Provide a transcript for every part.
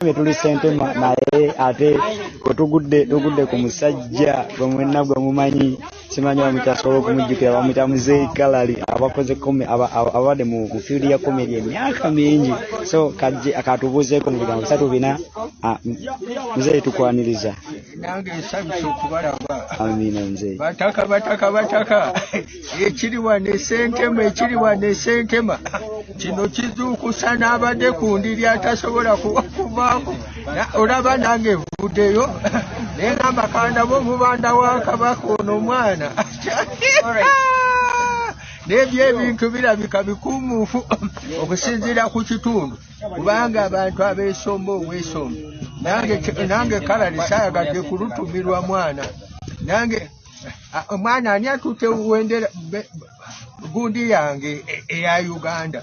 Tuli Sentema, naye ate wetugudde, tugudde ku musajja gwe mwenna gwe mumanyi, simanyi oba mukyasobola okumujjukira, bamuyita Muzeeyi Kalali, abakoze abadde mu field ya comedy emyaka mingi. So kajje akatubuuzeeko mu bigambo bisatu bina. Muzeeyi, tukwaniriza. Nange nsanyuse okubalaba. Amiina, muzeeyi. Bataka, bataka, bataka, ekiri wano esentema, ekiri wano esentema kino kizuukusa n'abadde ku ndiri atasobola kuvaako. Olaba nange nvuddeyo naye ngamba kandaba omubanda wa Kabaka ono omwana, n'ebyo ebintu birabika bikuumuufu okusinziira ku kitundu, kubanga abantu abeesomba obwesomba. Nange Kalali saayagadde kulutumirwa mwana. Nange omwana ani atutte wendera gundi yange eya Uganda,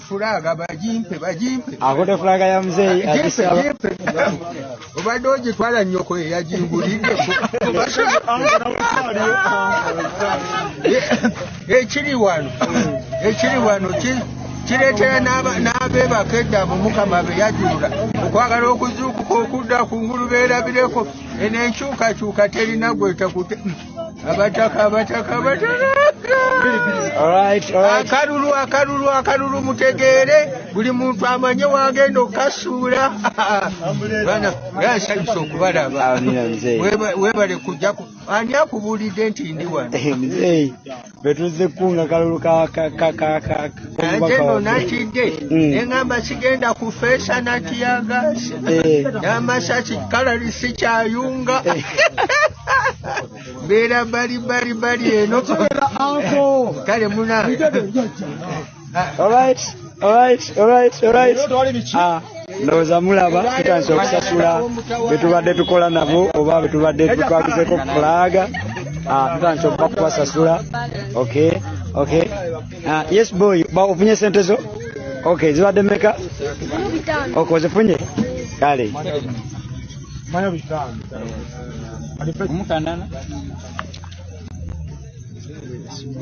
flag? Bagimpe, bagimpe. Akutte flag ya muzeeyi, agisaba. Gimpe. Obadde ogitwala, nnyoko eyagingulidde. Ekiri wano kireetera n'abeebaka edda mu Mukama be yajulula okwagala okuzuukuka okudda ku ngulu beerabireko. Eno enkyukakyuka terina gwetakute. Abataka, abataka, abataka. Alright. Akalulu, akalulu, akalulu, mutegeere, buli muntu amanye wagenda okukasuula. Bana yansanyusa okubalaba. Amiina, muzeeyi. Weebale kujja. Ani akubuulidde nti ndi wano? Muzeeyi, betuzze kukunga kalulu ka ka ka ka ka Ate no nakidde neŋŋamba sigenda kufeesa na tear gas n'amasasi. Kalali sikyayunga, mbeera bali bali bali eno. Kale munange. Alright. Ndowooza mulaba tutandise okusasula betubadde tukola nabo oba betubadde tutwagizeko flag. Tutandise okuba kubasasula. Okay. Yes boy, ba ofunye sente zo? Okay, zibadde mmeka? Okay, ozifunye? Kale. Mayo 5. Omukanana.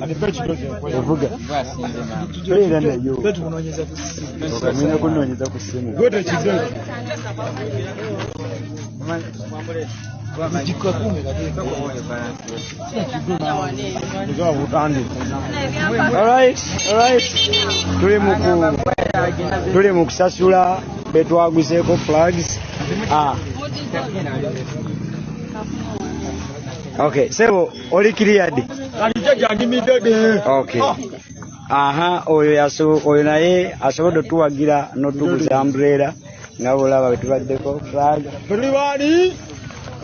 Anipe ekitozi enkwera. Ovuga. Gwasinze maama. Toyera nayo. Tukunoonyeza ku ssimu. Mulina kunoonyeza ku ssimu. Gwe tekidozi. Alright. Tuli mu kusasula betwaguzeeko flags. Okay, sebo oli cleared. Okay. Aha, oyo yaso oyo naye asobodde otuwagira n'otuguza umbrella nga bw'olaba bwe tubaddeko flag. Tuli baani?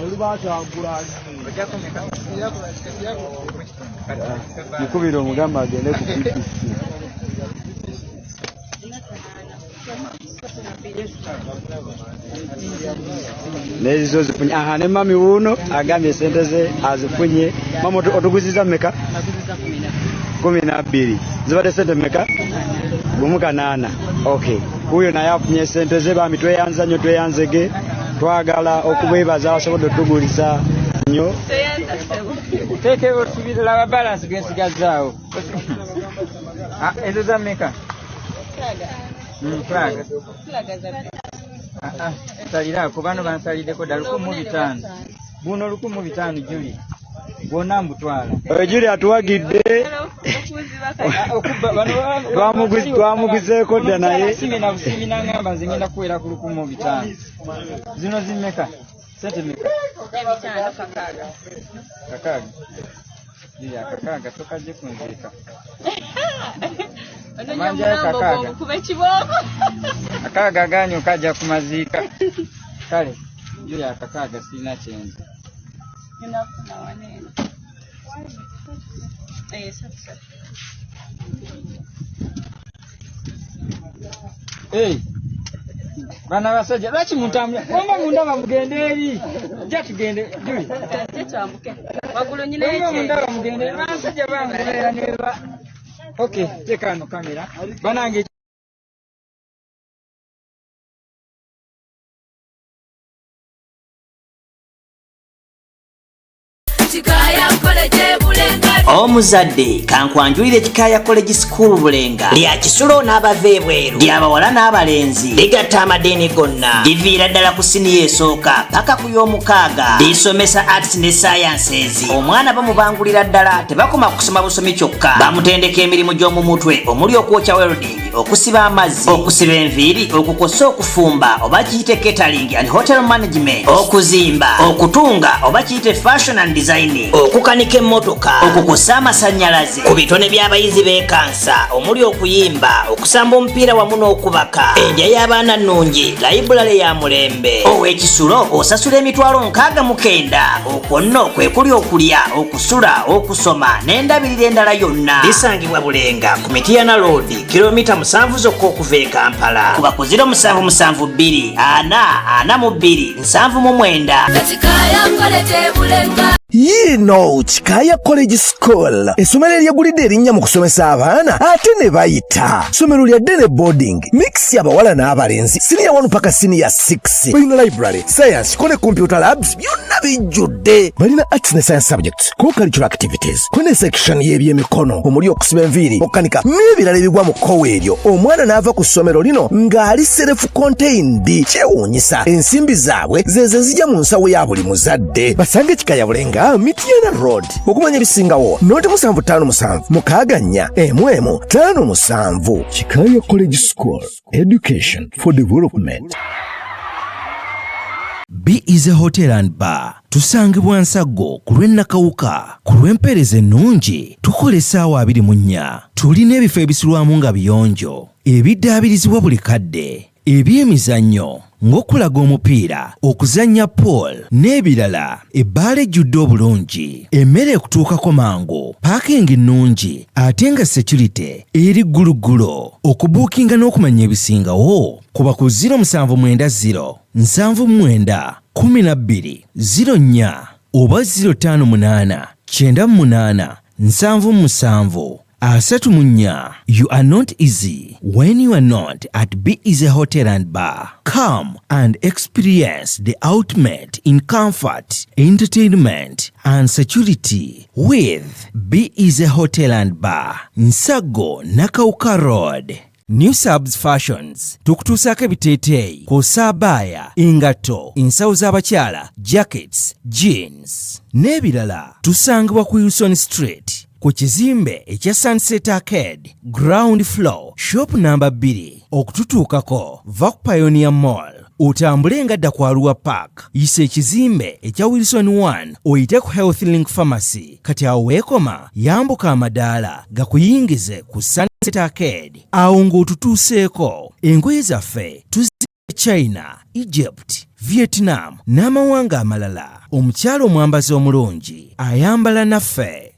Oli bakyagulanye. Mukubire omugamba agende ku BBC. Nezizo zifunye. Aha, ne mami wuuno agambye sente ze azifunye. Mama, otuguziza mmeka? 12. Zibadde sente mmeka? 1 8. Okay, wuuyo naye afunye sente ze. Bambi, tweyanza nnyo, tweyanzege, twagala okubeebaza abasobodde otuguliza nnyo. Teeke osubire, laba balance gwensigazaawo. Ah, ezo za mmeka? Flag. Ah, ah, saliraako bano bansaliddeko dda 1500. Buno 1500, Juli bwonna mbutwala. Oyo Juli atuwagidde. Ah, okubba bano. Twamuguzeeko dda naye. Simi na busimi nangamba nze ngenda kuwera ku 1500. Zino zimmeka? Sente mmeka? 6. Juli, akakaaga tokajje kunziika. Manja kakaaga. Kuba ekibooko. Akaaga ganyu kajja kumaziika. Kale Juli, akakaaga sirina kyenzi. Ngenda kufuna wano eno. Eh, satu satu. Hey, bana basajja, lwaki muntambula wamba mundaba? Mugende eri, jja tugende, Juli. Ate twambuke. Waggulu nyina. Wamba mundaba, mugende. Basajja bangoberera neba. Okay, teeka ano kamera banange. Kikaya College Bulenga. Omuzadde, kankwanjulire Kikaaya College School Bulenga. Lya kisulo n'abava ebweru, lyabawala n'abalenzi, ligatta amadiini gonna, liviira ddala ku siniya esooka paka ku y'omukaaga. Lisomesa arts ne sciences. Omwana bamubangulira ddala, tebakoma kusoma busomi kyokka, bamutendeka emirimu gy'omu mutwe omuli okwokya, welding, okusiba amazzi, okusiba enviiri, okukosa, okufumba oba kiyite catering and hotel management, okuzimba, okutunga oba kiyite fashion and designing, okukanika emmotoka, okukusa amasannyalaze. Ku bitone by'abayizi b'ekansa omuli okuyimba, okusamba omupiira wamu n'okubaka. Endya y'abaana nnungi, library ya mulembe. Ow'ekisulo osasula 69,000. Okwo nno kwe kuli okulya, okusula, okusoma n'endabirira endala yonna. Lisangibwa Bulenga ku Mitiyana Road, kilomita 7 zokka okuva e Kampala. Kuba ku 0772 442 79. Kikaaya College Bulenga. Yiino Kikaaya College School, essomero eryegulidde erinnya mu kusomesa abaana ate ne bayita. Ssomero lya day ne boarding mix, abawala n'abalenzi, siniya 1 paka siniya 6. Balina library, science kole, computer labs, byonna bijjudde. Balina arts ne science subjects, co-curricular activities, ko ne section y'ebyemikono omuli okusiba enviiri, okukanika n'ebirala ebigwa mu kkowa eryo. Omwana n'ava ku ssomero lino ng'ali self contained. Kyewuunyisa, ensimbi zaabwe zezo ezijja mu nsawo ya buli muzadde. Basange Kikaya Bulenga, Mityana Road. Okumanya ebisingawo, noti 757 64 11 57. Kikaya College School, education for development. B is a Hotel and Bar. Tusangibwa Nsaggo ku lw'e Nakawuka. Ku lw'empeereza ennungi, tukola essaawa 24. Tulina ebifo ebisulwamu nga biyonjo, ebiddaabirizibwa buli kadde, ebyemizannyo ng'okulaga omupiira, okuzannya pool n'ebirala. Ebbaala ejjudde obulungi, emmere ekutuukako mangu, parking nnungi ate nga security eri gguluggulo. Okubuukinga n'okumanya ebisingawo, kuba ku 0790 79 12 04 oba 058 98 77 34. You are not easy when you are not at Be Easy Hotel and Bar. Come and experience the ultimate in comfort, entertainment and security with Be Easy Hotel and Bar, Nsaggo, Nakawuka Road. New Subs Fashions tukutuusaako ebiteeteeyi kw'ossa abaaya, engatto, ensawo z'abakyala, jackets, jeans n'ebirala. Tusangibwa ku Wilson Street, ku kizimbe ekya Sunset Arcade, ground floor, shop namba 2. Okututuukako, va ku Pioneer Mall, otambule nga dda ku Arua Park, yisa ekizimbe ekya Wilson 1, oyite ku Health Link Pharmacy. Kati awo weekoma, yambuka amadaala gakuyingize ku Sunset Arcade. Awo ng'otutuuseeko. Engoye zaffe tuzi China, Egypt, Vietnam n'amawanga amalala. Omukyala omwambazi omulungi ayambala naffe.